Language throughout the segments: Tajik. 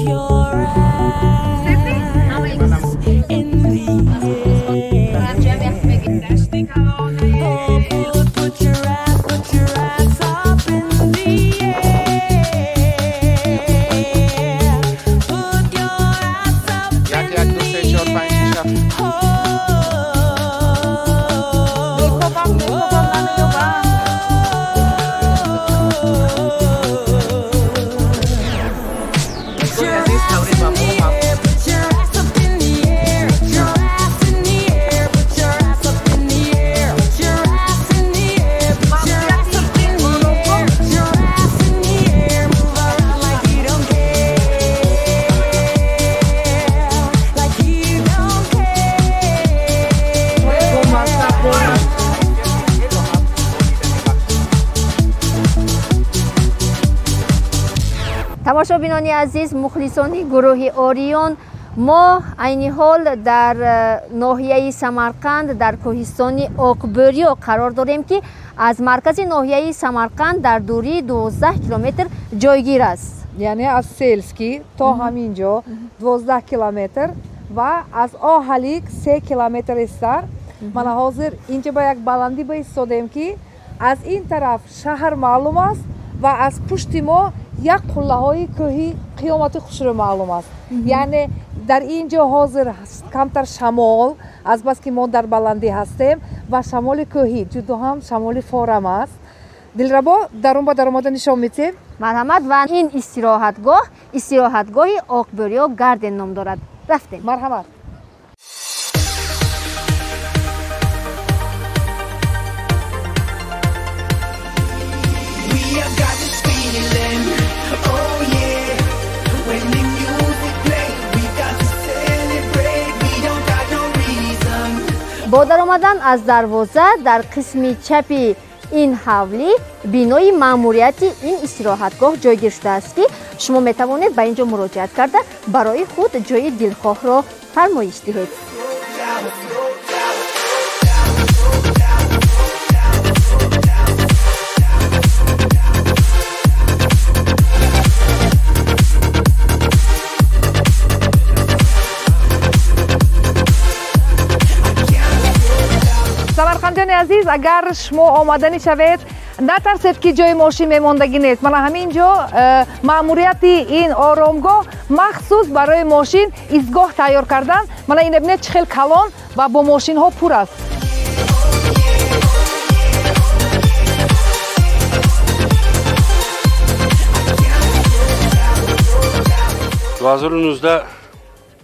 Your ass in the air. Oh, put your ass up in the air. Put your ass up 1 1 2 3 4 5 6 7. Тамошобинони азиз, мухлисони гурӯҳи Ориён, мо айни ҳол дар ноҳияи Самарқанд дар кӯҳистони Оқбӯриё қарор дорем, ки аз маркази ноҳияи Самарқанд дар дурии 12 километр ҷойгир аст. Яъне аз Селский то ҳамин ҷо 12 километр ва аз Оҳалик 3 километр истар. Мана ҳозир инҷа ба як баландӣ баистодем, ки аз ин тараф шаҳр маълум аст ва аз пушти мо як қуллаҳои кӯҳи қиёмати хушрӯ маълум аст. Яъне дар ин ҷо ҳозир камтар шамол, азбаски мо дар баландӣ ҳастем ва шамоли кӯҳӣ ҷудо ҳам шамоли форам аст. Дилрабо, дарун ба даромада нишон медиҳем. Марҳамат. Ва ин истироҳатгоҳ истироҳатгоҳи Оқбӯриё Гарден ном дорад. Рафтем. Марҳамат. Бо даромадан аз дарвоза дар қисми чапи ин ҳавлӣ бинои маъмурияти ин истироҳатгоҳ ҷойгир шудааст, ки шумо метавонед ба ин ҷо муроҷиат карда барои худ ҷои дилхоҳро фармоиш диҳед. Самарқандиёни азиз, агар шумо омаданӣ шавед, натарсед, ки ҷои мошин мемондагӣ нест. Мана ҳамин ҷо маъмурияти ин оромгоҳ махсус барои мошин истгоҳ тайёр кардан. Мана ина бинед, чӣ хел калон ва бо мошинҳо пур аст. 2019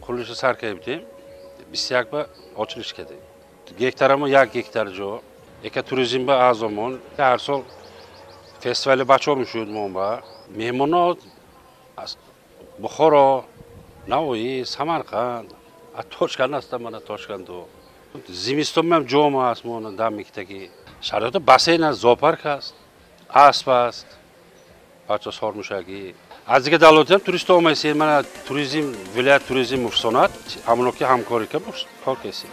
qurilishi sar кардем, 21 ба ochilish кардем. Гектарамо 1 гектар ҷо, экотуризм ба аъзомон. Ҳар сол фестивали бачаҳо мешуд мо ба. Меҳмонҳо аз Бухоро, Навоӣ, Самарқанд, аз Тошканд ҳастанд, мана Тошканду. Зимистон ҳам ҷом аст, мо дам мекитагӣ. Шароито бассейн аст, зоопарк аст, асп аст, бачаҳо сормушагӣ. Аз дигар давлатҳо туристҳо омаисен, мана туризм, вилоят туризм муфсонад, ҳамоно ки ҳамкорӣ ка кор кесем.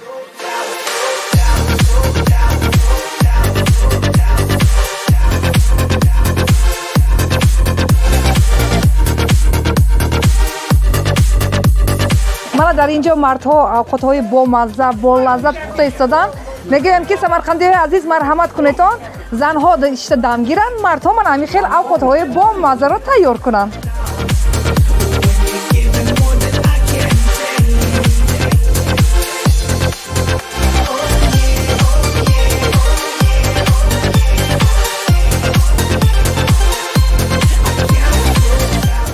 Мана дар ин ҷо мардҳо авқотҳои бомазза, болаззат пухта истоданд. Мегӯям, ки самарқандиҳои азиз, марҳамат кунедон, занҳо ишта дам гиранд, мардҳо мана ҳамин хел авқотҳои бомаззаро тайёр кунанд.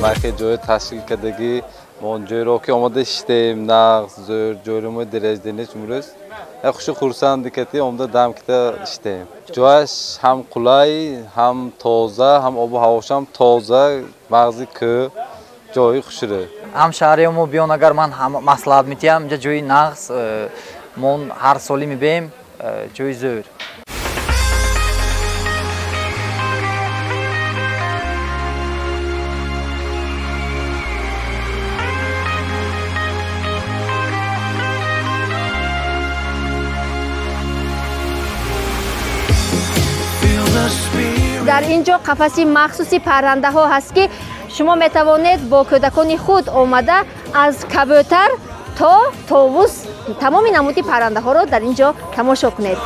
Бархе ҷои ташкил кардагӣ мо ҷойро ки омода шиштем, нағз, зӯр ҷойро мо дираҷдинеш имрӯз як хушу хурсанди кати омада дам кита шиштем. Ҷояш ҳам қулай, ҳам тоза, ҳам обу ҳавош ҳам тоза, мағзи кӯҳ, ҷои хушрӯ. Ҳам шаҳриё мо биён, агар ман маслиҳат метиҳам, инҷа ҷои нағз, мо ҳар солӣ мебием, ҷои зӯр. Дар ин ҷо қафаси махсуси паррандаҳо ҳаст, ки Шумо метавонед бо кӯдакони худ омада аз кабӯтар то товус тамоми намуди паррандаҳоро дар ин ҷо тамошо кунед.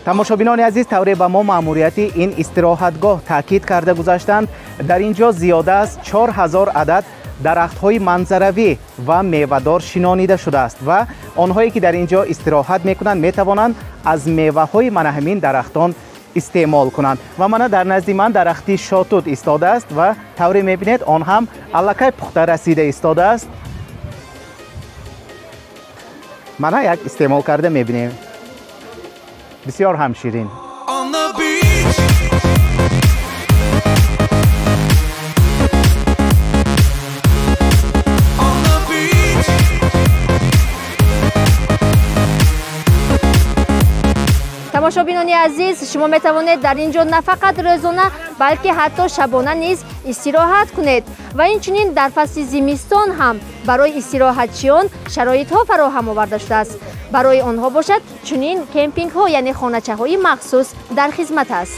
Тамошобинони азиз, тавре ба мо маъмурияти ин истироҳатгоҳ таъкид карда гузаштанд, дар ин ҷо зиёда аз 4000 адад дарахтҳои манзаравӣ ва мевадор шинонида шудааст ва онҳое ки дар ин ҷо истироҳат мекунанд метавонанд аз меваҳои мана ҳамин дарахтон истеъмол кунанд. Ва мана дар назди ман дарахти шотут истодааст ва тавре мебинед он ҳам аллакай пухта расида истодааст. Мана як истеъмол карда мебинем. Бисёр ҳам ширин. Тамошобинони азиз, шумо метавонед дар ин ҷо на фақат рӯзона, балки ҳатто шабона низ истироҳат кунед ва инчунин дар фасли зимистон ҳам барои истироҳатчиён шароитҳо фароҳам оварда шудааст. Барои онҳо бошад чунин кемпингҳо, яъне хоначаҳои махсус дар хизмат аст.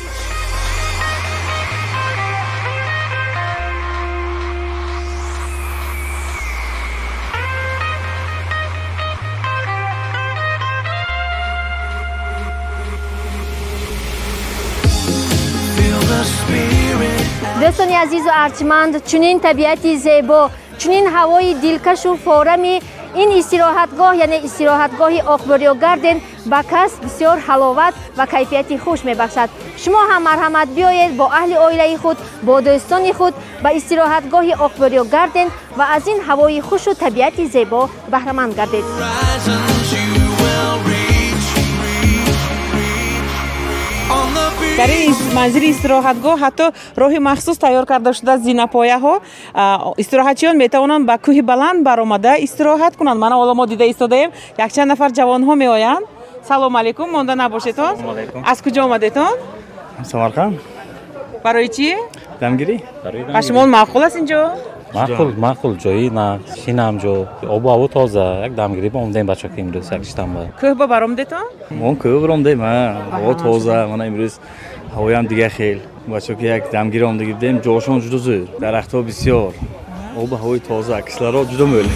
Дӯстони азизу арҷманд, чунин табиати зебо, чунин ҳавои дилкашу форами ин истироҳатгоҳ, яъне истироҳатгоҳи Оқбӯриё Гарден ба кас бисёр ҳаловат ва кайфияти хуш мебахшад. Шумо ҳам марҳамат биёед бо аҳли оилаи худ, бо дӯстони худ ба истироҳатгоҳи Оқбӯриё Гарден ва аз ин ҳавои хушу табиати зебо баҳраманд гардед. Дар ин манзили истироҳатгоҳ ҳатто роҳи махсус тайёр карда шуда зинапояҳо. Истироҳатчиён метавонанд ба кӯҳи баланд баромада истироҳат кунанд. Мана ҳоло мо дида истодаем, якчанд нафар ҷавонҳо меоянд. Салом алейкум, монда набошедтон. Аз куҷо омадетон? Самарқанд. Барои чӣ? Дамгирӣ. Ба шумо маъқул аст инҷо? Маъқул, маъқул ҷои на шинам ҷо, обу ҳаво тоза, як дамгирӣ омадем бачаҳо ки имрӯз як шитанба. Кӯҳ ба баромадетон? Мо кӯҳ баромадем, ҳаво тоза, мана имрӯз ҳавоям дига хел. Бачаҳо ки як дамгирӣ омадагӣ будем, ҷошон ҷудо зӯр, дарахтҳо бисёр, обу ҳавои тоза, кислород ҷудо мӯл.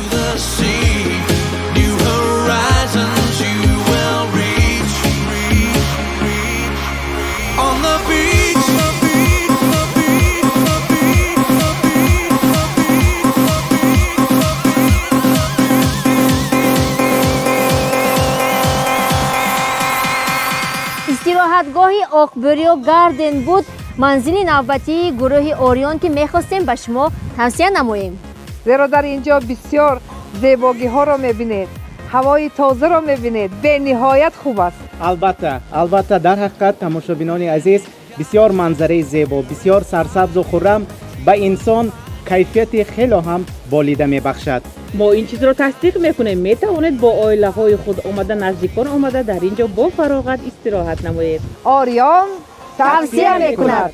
Истироҳатгоҳи Оқбӯриё Гарден буд манзили навбатии гурӯҳи Ориён ки мехостем ба шумо тавсия намоем. Зеро дар ин ҷо бисёр зебогиҳоро мебинед, ҳавои тозаро мебинед, бениҳоят хуб аст. Албатта, албатта, дар ҳақиқат тамошобинони азиз, бисёр манзараи зебо, бисёр сарсабзу хуррам ба инсон кайфияти хело ҳам болида мебахшад. Мо ин чизро тасдиқ мекунем. Метавонед бо оилаҳои худ омада, наздикон омада дар ин ҷо бо фароғат истироҳат намоед. Ориён тавсия мекунад.